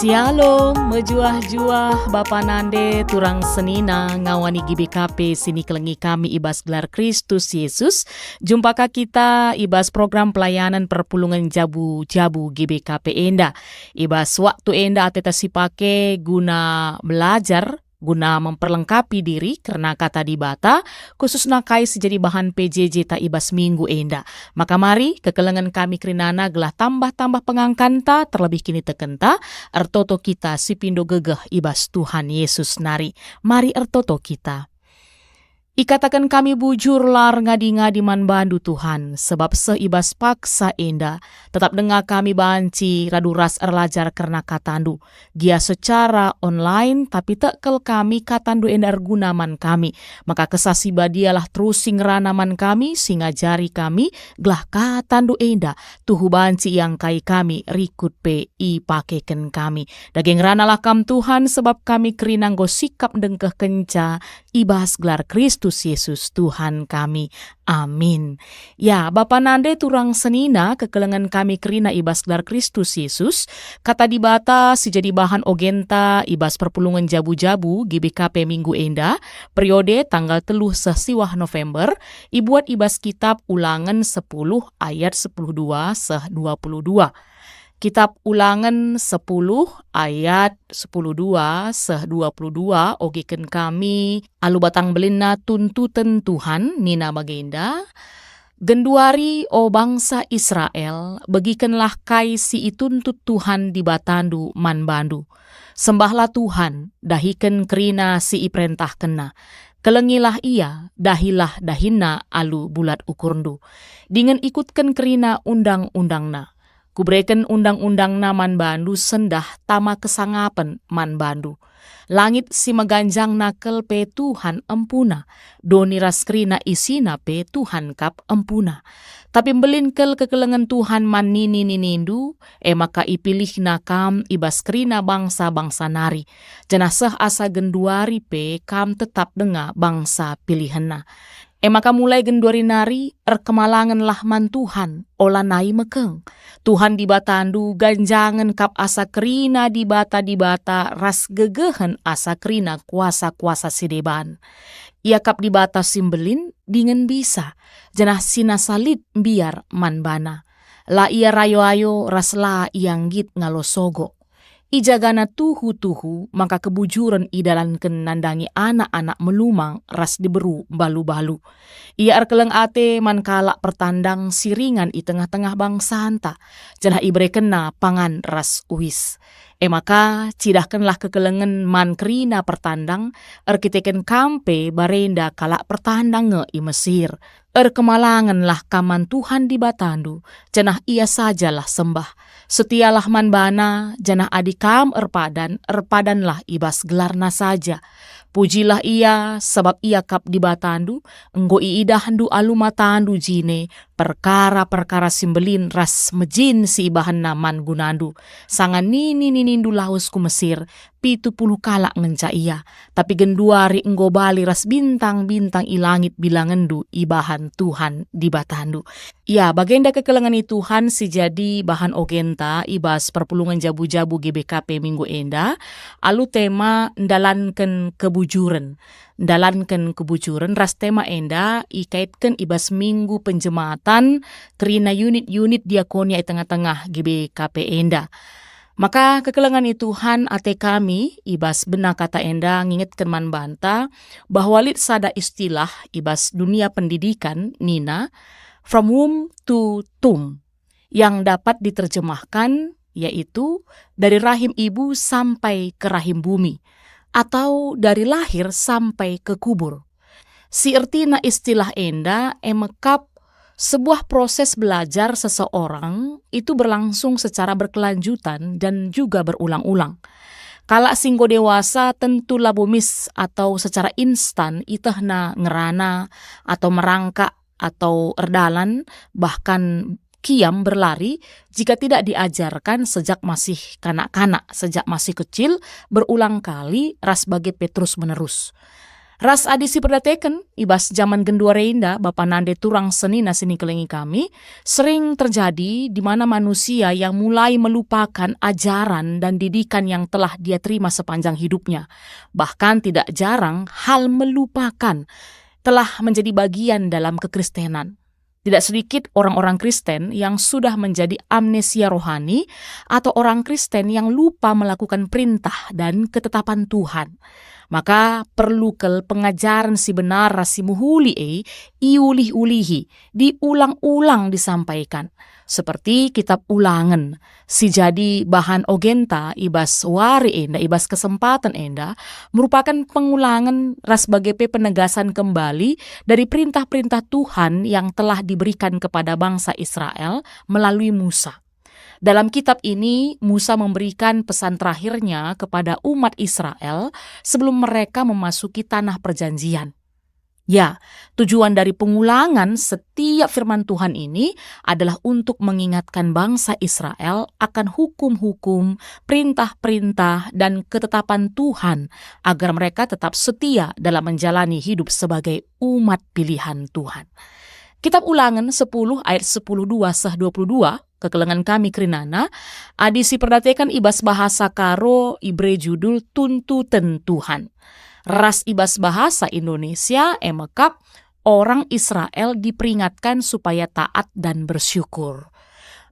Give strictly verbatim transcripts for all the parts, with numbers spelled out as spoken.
Shalom, mejuah-juah Bapa nande turang senina ngawani G B K P si nikelengi kami i bas gelar Kristus Yesus. Jumpa ka kita i bas program pelayanan perpulungen jabu-jabu G B K P enda. I bas waktu enda ateta sipake guna belajar, guna memperlengkapi diri kerna Kata Dibata, khususna kai si jadi bahan P J J ta i bas minggu enda. Maka mari, kekelengen kami kerinana gelah tambah-tambah pengangkanta, terlebih kinitekenta, ertoto kita si pindo gegeh i bas Tuhan Yesus nari. Mari ertoto kita. Ikataken kami bujur la erngadi-ngadi man bandu, Tuhan, sebab seh i bas paksa enda, tetap denga kami banci radu ras erlajar kerna katandu. Gia secara online, tapi tek kal kami katandu enda erguna man kami. Maka Kesah Si Badialah terus si ngerana man kami, si ngajari kami, gelah katandu enda tuhu banci iangkai kami, rikut pe ipakeken kami. Dage ngeranalah Kam, Tuhan, sebab kami kerina enggo sikap ndengkehkenca i bas gelar Kristus Yesus, Tuhan kami. Amin. Ya, Bapa nande turang senina, kekelengen kami kerina i bas gelar Kristus Yesus, Kata Dibata si jadi bahan ogenta i bas perpulungen jabu-jabu G B K P minggu enda, periode tanggal telu seh siwah November, ibuat i bas Kitab Ulangen sepuluh ayat sepuluh dua seh dua puluh dua. Kitab Ulangen sepuluh ayat sepuluh dua seh dua puluh dua ogeken kami alu batang belinna tuntuten Tuhan, nina bagenda, "Genduari, o bangsa Israel, begikenlah kai si ituntut Tuhan Dibatandu man bandu. Sembahlah Tuhan, dahiken kerina si iperentahkenNa. Kelengilah Ia, dahilah dahinNa alu bulat ukurndu. Dingen ikutken kerina undang-undangNa. Kubereken undang-undangNa man bandu sendah tama kesangapen man bandu. Langit si meganjang nakel pe Tuhan empuna, doni ras kerina isina pe Tuhan kap empuna. Tapi mbelin kal kekelengen Tuhan man nini-ninindu, e maka ipilihNa kam i bas kerina bangsa-bangsa nari, janah seh asa genduari pe kam tetap denga bangsa pilihenNa. E maka mulai genduari nari, erkemalangenlah man Tuhan, olanai mekeng. Tuhan Dibatandu ganjangen kap asa kerina dibata-dibata ras gegehen asa kerina kuasa-kuasa si deban. Ia kap Dibata si mbelin dingen bisa, janah si nasa lit mbiar man baNa. La Ia rayo-ayo ras la Ia nggit ngalo sogo. IjagaNa tuhu-tuhu maka kebujuren idalanken nandangi anak-anak melumang ras diberu mbalu-mbalu. Ia erkeleng ate man kalak pertandang si ringan i tengah-tengah bangsanta, janah iberekenNa pangan ras uis. E maka, cidahkenlah kekelengen man kerina pertandang, erkiteken kam pe barenda kalak pertandang nge i Mesir. Erkemalangenlah kam man Tuhan Dibatandu, janah Ia sajalah sembah. Setialah man baNa, janah adi kam erpadan, erpadanlah i bas gelarNa saja. Pujilah Ia, sabap Ia kap Dibatandu, enggo iidahndu alu matandu jine perkara-perkara si mbelin ras mejin si ibahanNa man gunandu, sanga nini-ninindu lawes ku Mesir, pitu puluh kalak ngenca ia, tapi genduari enggo bali ras bintang-bintang i langit bilangenndu ibahan Tuhan Dibatandu. Ya, bagenda kekelengen i Tuhan si jadi bahan ogenta i bas perpulungen jabu-jabu G B K P minggu enda, alu tema ndalanken kebujuren. Ndalanken kebujuren ras tema enda ikaitken i bas Minggu Penjematan kerina unit-unit diakonia i tengah-tengah G B K P enda. Maka kekelengen i Tuhan ate kami i bas bena kata enda ngingetken man banta bahwa lit sada istilah i bas dunia pendidikan nina, "From womb to tomb," yang dapat diterjemahkan yaitu dari rahim ibu sampai ke rahim bumi, atau dari lahir sampai ke kubur. Si ertina istilah enda e mekap sebuah proses belajar seseorang itu berlangsung secara berkelanjutan dan juga berulang-ulang. Kalak si enggo dewasa tentu labo mis atau secara instan itehna ngerana atau merangkak atau erdalan, bahkan kiam berlari, jika tidak diajarkan sejak masih kanak-kanak, sejak masih kecil, berulang kali ras bage pe terus-menerus. Ras adi siperdiateken, i bas jaman genduari enda, bapa nande turang senina si nikelengi kami, sering terjadi di mana manusia yang mulai melupakan ajaran dan didikan yang telah dia terima sepanjang hidupnya. Bahkan tidak jarang hal melupakan telah menjadi bagian dalam kekristenan. Tidak sedikit orang-orang Kristen yang sudah menjadi amnesia rohani atau orang Kristen yang lupa melakukan perintah dan ketetapan Tuhan. Maka perlu kal pengajaren si benar ras si mehuli e iulih-ulihi, diulang-ulang disampaikan. Seperti kitab Ulangen, si jadi bahan ogenta i bas wari enda, i bas kesempaten enda, merupakan pengulangen ras bage pe penegasan kembali dari perintah-perintah Tuhan yang telah diberikan kepada bangsa Israel melalui Musa. Dalam kitab ini, Musa memberikan pesan terakhirnya kepada umat Israel sebelum mereka memasuki Tanah Perjanjian. Ya, tujuan dari pengulangan setiap firman Tuhan ini adalah untuk mengingatkan bangsa Israel akan hukum-hukum, perintah-perintah, dan ketetapan Tuhan, agar mereka tetap setia dalam menjalani hidup sebagai umat pilihan Tuhan. Kitab Ulangen sepuluh ayat sepuluh dua seh dua puluh dua, kekelengen kami kerinana, adi siperdiateken i bas bahasa Karo ibere judul Tuntuten Tuhan. Ras i bas bahasa Indonesia, e me kap, orang Israel diperingatkan supaya taat dan bersyukur.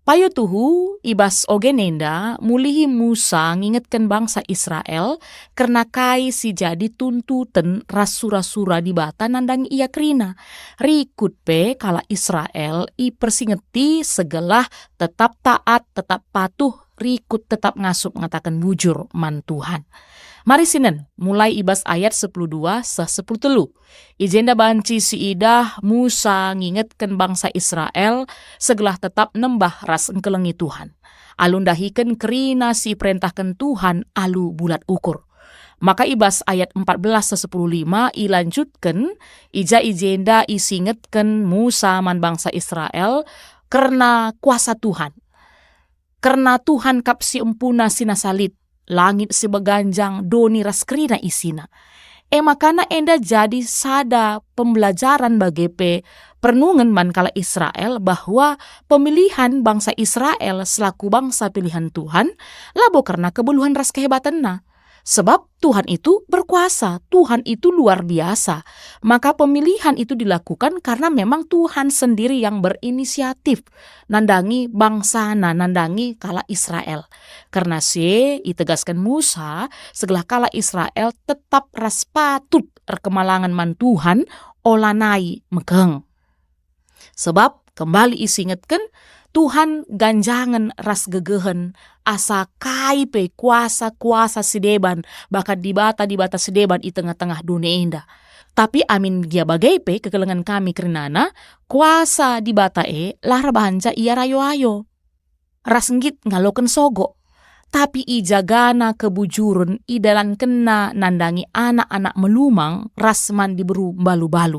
Payo tuhu, i bas ogen enda mulihi Musa ngingetken bangsa Israel kerna kai si jadi tuntuten ras sura-sura Dibata nandangi ia kerina. Rikut pe kalak Israel ipersingeti segelah tetap taat, tetap patuh, rikut, tetap ngasup ngataken bujur man Tuhan. Mari sinen, mulai i bas ayat sepuluh dua seh sepuluh telu. I jenda banci siidah Musa ngingetken bangsa Israel segelah tetap nembah ras engkelengi Tuhan, alu ndahiken kerina si iperentahken Tuhan alu bulat ukur. Maka i bas ayat empat belas seh sepuluh lima ilanjutken, i ja i jenda isingetken Musa man bangsa Israel kerna kuasa Tuhan. Kerna Tuhan kap si empuna si nasa lit, langit si meganjang, doni ras kerina isina. E maka enda jadi sada pembelajaran bage pe perenungen man kalak Israel bahwa pemilihan bangsa Israel selaku bangsa pilihan Tuhan labo kerna kebeluhen ras kehebatenna. Sebab Tuhan itu berkuasa, Tuhan itu luar biasa. Maka pemilihan itu dilakukan karena memang Tuhan sendiri yang berinisiatif nandangi bangsana, nandangi kalak Israel. Kerna si e, itegasken Musa, segelah kalak Israel tetap ras patut erkemalangen man Tuhan, olanai mekeng. Sebab, kembali isingetken, Tuhan ganjangen ras gegehen asa kai pe kuasa-kuasa si deban, bahkan dibata-dibata si deban i tengah-tengah doni enda. Tapi amin gia bage pe kekelengen kami kerinana, kuasa Dibata e la erbahanca ia rayo-ayo ras nggit ngaloken sogo. Tapi ijagana kebujuren, idalankenna nandangi anak-anak melumang ras man diberu mbalu-mbalu.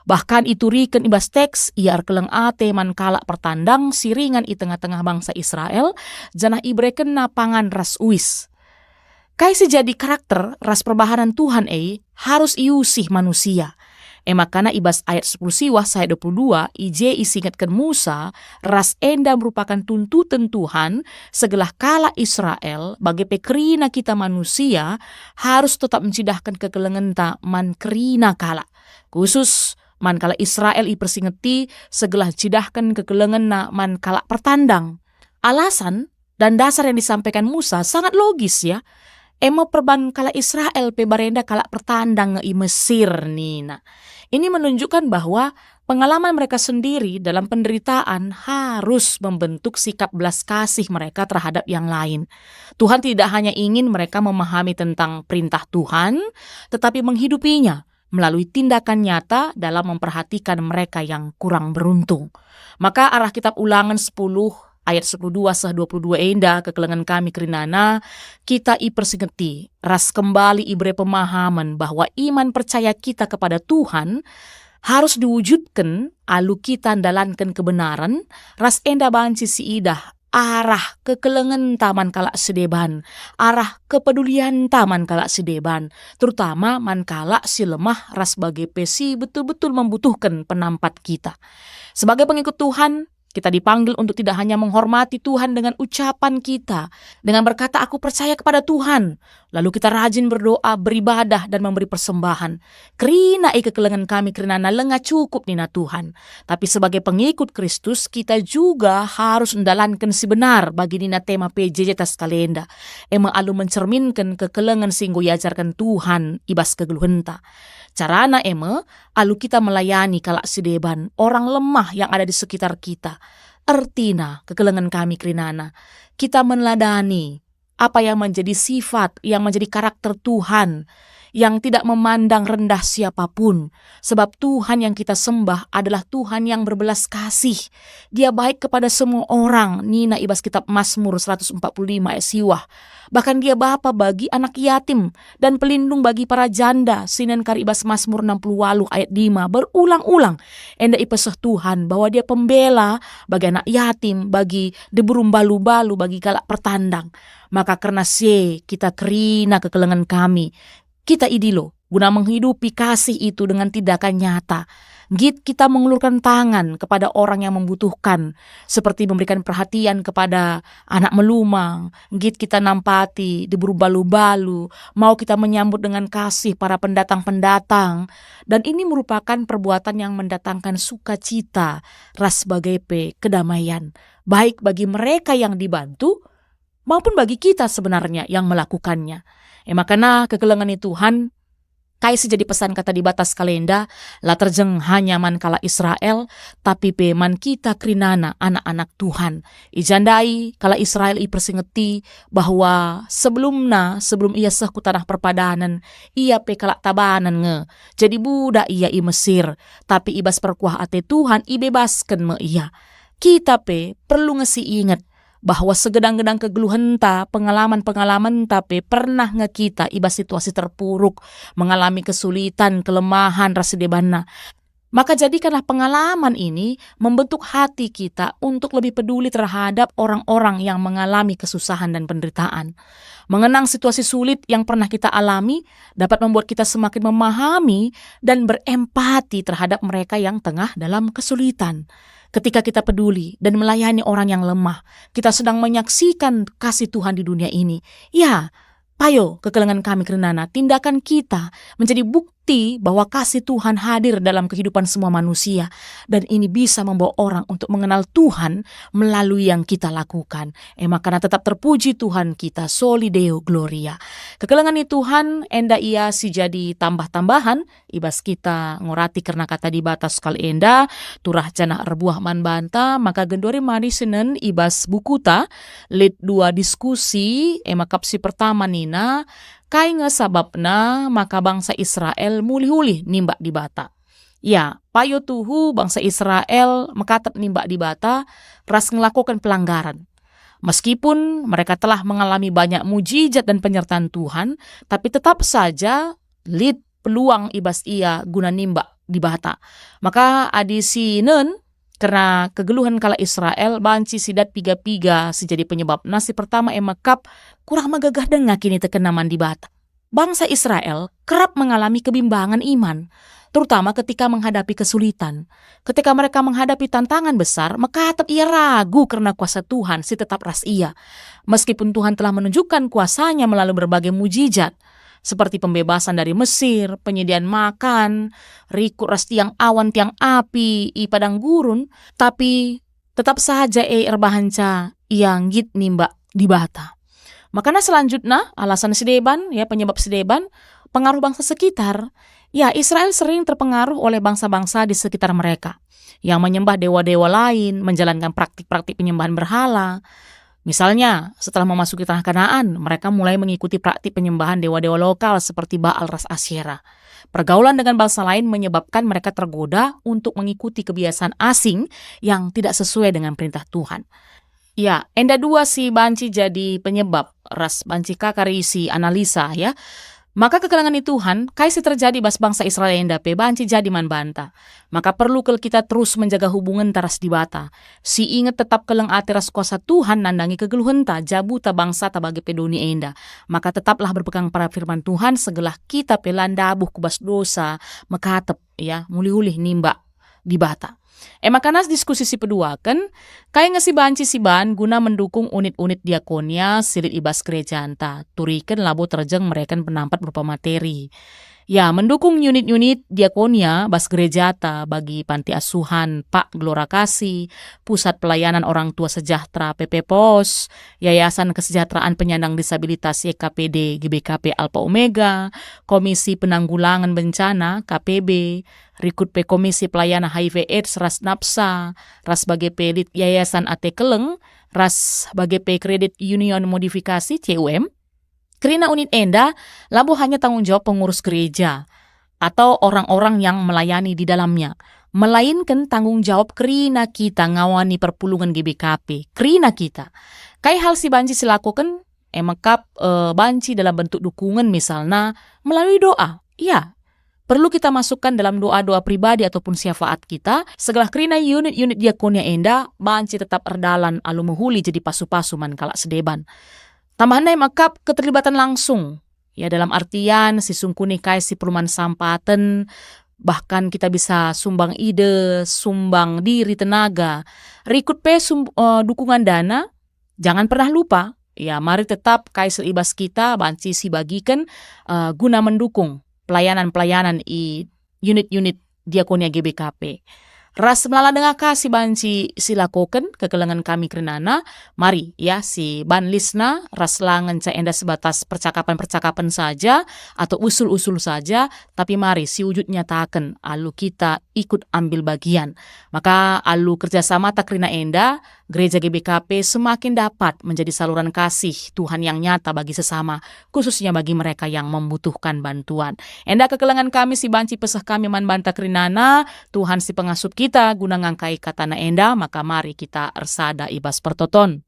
Bahkan ituriken i bas teks, ia erkeleng ate man kalak pertandang si ringan i tengah-tengah bangsa Israel, janah iberekenna pangan ras uis. Kai si jadi karakter ras perbahanen Tuhan e harus iusih manusia. E makana i bas ayat sepuluh siwah seh dua puluh dua, i je isingetken Musa, ras enda merupakan tuntuten Tuhan, segelah kalak Israel, bage pe kerina kita manusia, harus tetap ncidahken kekelengenta man kerina kalak. Khusus man kalak Israel ipersingeti segelah ncidahken kekelengenna man kalak pertandang. Alasan dan dasar yang disampaikan Musa sangat logis, ya. E me perban kalak Israel pe barenda kalak pertandang nge i Mesir nina. Ini menunjukkan bahwa pengalaman mereka sendiri dalam penderitaan harus membentuk sikap belas kasih mereka terhadap yang lain. Tuhan tidak hanya ingin mereka memahami tentang perintah Tuhan, tetapi menghidupinya melalui tindakan nyata dalam memperhatikan mereka yang kurang beruntung. Maka arah kitab Ulangen sepuluh ayat sepuluh dua seh dua puluh dua enda kekelengen kami kerinana, kita ipersingeti ras kembali ibere pemahamen bahwa iman percaya kita kepada Tuhan harus diwujudken alu kita ndalanken kebenaren, ras enda banci siidah arah kekelengenta man kalak si deban, arah kepedulianta man kalak si deban, terutama man kalak si lemah ras bage pe si betul-betul membutuhken penampat kita. Sebagai pengikut Tuhan, kita dipanggil untuk tidak hanya menghormati Tuhan dengan ucapan kita, dengan berkata, "Aku percaya kepada Tuhan," lalu kita rajin berdoa, beribadah, dan memberi persembahan. "Kerina e kekelengen kami kerinana langa cukup," nina Tuhan. Tapi sebagai pengikut Kristus, kita juga harus ndalanken si benar bagi nina tema P J J tas kalenda, e me alu mencerminken kekelengen si enggo iajarken Tuhan i bas kegeluhenta. Carana e me, alu kita melayani kalak si deban, orang lemah yang ada di sekitar kita. Ertina, kekelengen kami kerinana, kita meneladani apa yang menjadi sifat, yang menjadi karakter Tuhan, yang tidak memandang rendah siapapun. Sebab Tuhan yang kita sembah adalah Tuhan yang berbelas kasih. Dia baik kepada semua orang, nina i bas kitab Mazmur seratus empat puluh lima ayat siwah. Bahkan Dia Bapa bagi anak yatim dan pelindung bagi para janda, sinen kari i bas Mazmur enam puluh waluh ayat lima berulang-ulang. Enda ipeseh Tuhan bahwa Dia pembela bagi anak yatim, bagi diberu mbalu-mbalu, bagi kalak pertandang. Maka kerna si e kita kerina kekelengen kami, kita idilo guna menghidupi kasih itu dengan tindakan nyata. Nggit kita mengulurkan tangan kepada orang yang membutuhkan, seperti memberikan perhatian kepada anak melumang, nggit kita nampati diberu mbalu-mbalu, mau kita menyambut dengan kasih para pendatang-pendatang, dan ini merupakan perbuatan yang mendatangkan sukacita ras bage pe kedamaian, baik bagi mereka yang dibantu maupun bagi kita sebenarnya yang melakukannya. E makana kekelengen Tuhan, kai si jadi pesan Kata Dibata sekalenda, la terjeng hanya man kalak Israel, tapi pe man kita kerinana anak-anak Tuhan. I ja ndai kalak Israel ipersingeti bahwa sebelumna, sebelum ia seh ku tanah perpadanen, ia pe kalak tabanen nge. Jadi budak ia i Mesir, tapi i bas perkuah ate Tuhan ibebasken me ia. Kita pe perlu nge si inget bahwa segedang-gedang kegeluhenta, pengalaman-pengalamenta pe pernah nge kita i bas situasi terpuruk, mengalami kesulitan, kelemahan, ras si debanna. Maka jadikanlah pengalaman ini membentuk hati kita untuk lebih peduli terhadap orang-orang yang mengalami kesusahan dan penderitaan. Mengenang situasi sulit yang pernah kita alami dapat membuat kita semakin memahami dan berempati terhadap mereka yang tengah dalam kesulitan. Ketika kita peduli dan melayani orang yang lemah, kita sedang menyaksikan kasih Tuhan di dunia ini. Ya, payo kekelengen kami kerinana, tindakan kita menjadi bukti bahwa kasih Tuhan hadir dalam kehidupan semua manusia, dan ini bisa membawa orang untuk mengenal Tuhan melalui yang kita lakukan. E makana tetap terpuji Tuhan kita, Soli Deo Gloria. Kekelengen Tuhan enda ia si jadi tambah-tambahan i bas kita ngorati kerna Kata Dibata sekali enda, turah janah erbuah man banta, maka genduari mari sinen i bas bukuta, lit dua diskusi, e maka si pertama nina, kai nge sabapna maka bangsa Israel mulih-ulih nimbak Dibata? Ya, payo tuhu bangsa Israel mekatep nimbak Dibata ras ngelakoken pelanggaran. Meskipun mereka telah mengalami banyak mujizat dan penyertaan Tuhan, tapi tetap saja lit peluang i bas ia guna nimbak Dibata. Maka adi sinen kerna kegeluhen kalak Israel banci si dat piga-piga si jadi penyebabna. Si pertama e mekap kurang megegeh denga kinitekenna man Dibata. Bangsa Israel kerap mengalami kebimbangan iman, terutama ketika menghadapi kesulitan. Ketika mereka menghadapi tantangan besar, mekatep ia ragu kerna kuasa Tuhan si tetap ras ia. Meskipun Tuhan telah menunjukkan kuasa-Nya melalui berbagai mujizat, seperti pembebasan dari Mesir, penyediaan makan, rikut ras tiang awan tiang api i padang gurun, tapi tetap saja e erbahanca ia nggit nimbak Dibata. Makana selanjutna, alasan si deban, ya, penyebab si deban, pengaruh bangsa sekitar. Ya, Israel sering terpengaruh oleh bangsa-bangsa di sekitar mereka yang menyembah dewa-dewa lain, menjalankan praktik-praktik penyembahan berhala. Misalnya, setelah memasuki tanah Kanaan, mereka mulai mengikuti praktik penyembahan dewa-dewa lokal seperti Baal ras Asyera. Pergaulan dengan bangsa lain menyebabkan mereka tergoda untuk mengikuti kebiasaan asing yang tidak sesuai dengan perintah Tuhan. Ya, enda dua si banci jadi penyebab ras banci ka kari si analisa, ya. Maka kekelengen ni Tuhan, kai si terjadi bas bangsa Israel enda pe banci jadi man banta. Maka perlu kal kita terus menjaga hubungenta ras Dibata. Si inget tetap keleng ate ras kuasa Tuhan nandangi kegeluhenta, jabuta, bangsata bage pe doni enda. Maka tetaplah berpegang pada firman Tuhan, segelah kita pe la ndabuh ku bas dosa mekatep, ya, mulih-ulih nimbak Dibata. E maka nas diskusi si peduaken, kai nge si banci siban guna mendukung unit-unit diakonia si lit i bas gerejanta, turiken labo terjeng mereken penampat berupa materi. Ya, mendukung unit-unit diakonia bas gerejata bagi panti asuhan, pak Gelora Kasih, Pusat Pelayanan Orang Tua Sejahtera, P P Pos, Yayasan Kesejahteraan Penyandang Disabilitas, Y K P D, G B K P Alpha Omega, Komisi Penanggulangan Bencana, K P B, rikut pe Komisi Pelayanan H I V AIDS ras NAPSA, ras bage pe lit Yayasan Ate Keleng, ras bage pe Credit Union Modifikasi, C U M. Kerina unit enda labo hanya tanggung jawab pengurus gereja atau orang-orang yang melayani di dalamnya, melainken tanggung jawab kerina kita ngawani perpulungen G B K P, kerina kita. Kai hal si banci silakoken? E mekap, eh, banci dalam bentuk dukungan, misalna melalui doa. Ya, perlu kita masukkan dalam doa-doa pribadi ataupun syafaat kita, segelah kerina unit-unit diakonia enda banci tetap erdalan alu mehuli jadi pasu-pasu man kalak si deban. Tambahanna e mekap keterlibatan langsung. Ya, dalam artian sisungkuni kai si perlu man sampaten, bahkan kita bisa sumbang ide, sumbang diri, tenaga. Rikut pe sum-, eh, dukungan dana, jangan pernah lupa. Ya, mari tetap kai si lit i bas kita banci sibagiken, eh, guna mendukung pelayanan-pelayanan i unit-unit diakonia G B K P. Ras melala denga ka si banci silakoken kekelengen kami kerinana, mari, ya, siban liasna ras la ngenca enda sebatas percakapan-percakapan saja atau usul-usul saja, tapi mari siwujud nyataken alu kita ikut ambil bagian. Maka alu kerjasamata kerina enda, Gereja G B K P semakin dapat menjadi saluran kasih Tuhan yang nyata bagi sesama, khususnya bagi mereka yang membutuhkan bantuan. Enda kekelengen kami si banci peseh kami man banta kerinana, Tuhan si pengasup kita guna ngangkai katana enda, maka mari kita ersada i bas pertoton.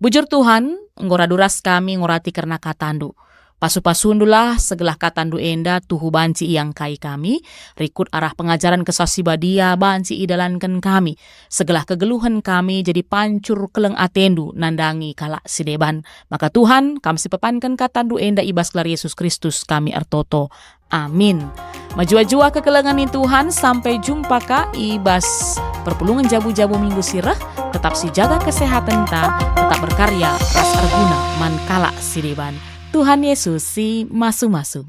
Bujur Tuhan, enggo radu ras kami ngurati kerna katandu. Pasu-pasundulah segelah katandu enda tuhu banci iangkai kami, rikut arah pengajaren Kesah Si Badia banci idalanken kami, segelah kegeluhen kami jadi pancur keleng atendu nandangi kalak si deban. Maka Tuhan, kam si pepanken katandu enda i bas gelar Yesus Kristus kami ertoto. Amin. Mejuah-juah kekelengen ni Tuhan, sampai jumpa ka i bas perpulungen jabu-jabu minggu si reh. Tetap sijaga kesehatenta, tetap berkarya ras erguna man kalak si deban. Tuhan Yesus si masu-masu.